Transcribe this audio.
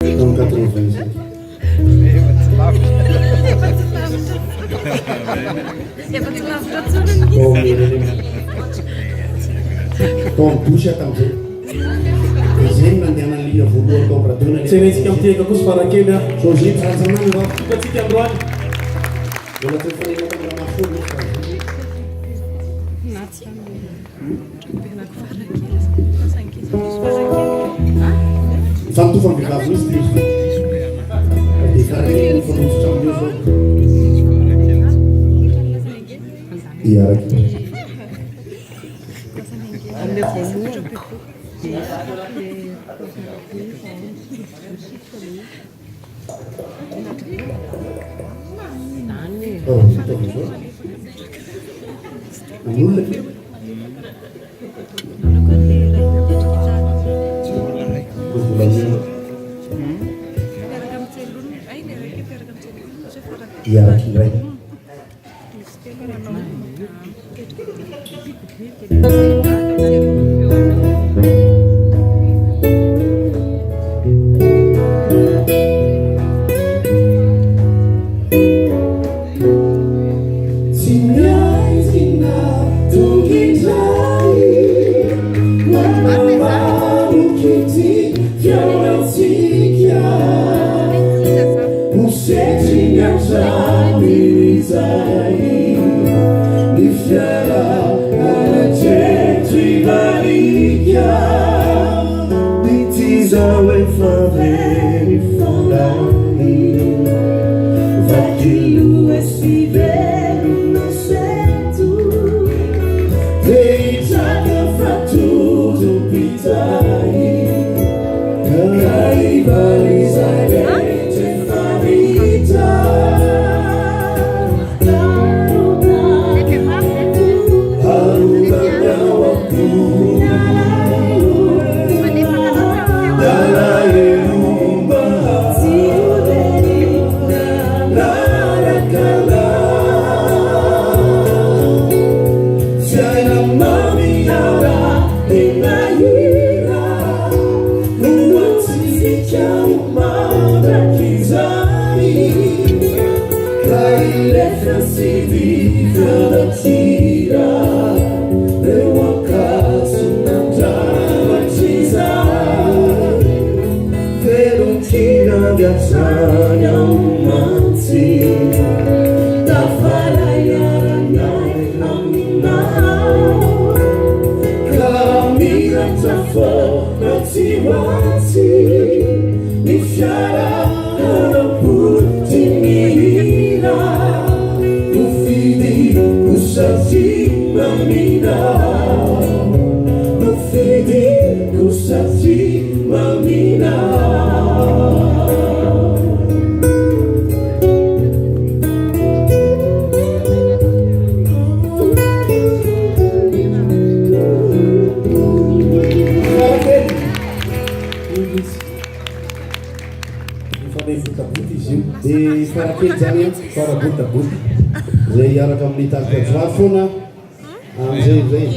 Tamin'ny 85. Tao amin'ny RNM. Tao amin'ny douche aho tamin'izay. Dia izay no nandehanan'ny ligne voalohany tao amin'ny radio nalefa. Tsenentsika mitehaka kosa farakely a. José Tsanjanana va? Tonga androany. Mbola tsy nifanena tamin'ny Ramaroson nefa tamin'izay. Mifampitofa amin'ny vehivavy mihitsy ity izy ity. Dia farakely no mifanojotra amin'io zao. Hiaraka. Oh, ataovy izao. An'olona ve? Volamena. Hiaraka indray. Tsy miaizina tonga indray Manamaloky ity fihaonantsika Ho setriny hatramin'izay Ny fiarahana hatreto Ibarika Ity izao efa very fanahy Vaky loha sy velona sento Te hitraka fa tojo-pitahy Ka hivaly izay rehetra efa vita Arovana ao am-po Nalahelo mba nanaraka anao Fiaina mamy arahina hira Ho antsika ho mandrakizay Ka hilefa sy hifanatira Reo ankatso nandravatra-izay Velon-kira avy hatrany aho mantsy Tafaray aranay aminao Ka miratra foana tsy ho atsy Ny fiaraha-po tia mihira Nofidiko satria mamina Nofidiko satria mamina. Mifanay votabota izy io. Dia farakely zany an, farabotabota. Izay hiaraka amin'ny tarika Joie foana amin'izay indray.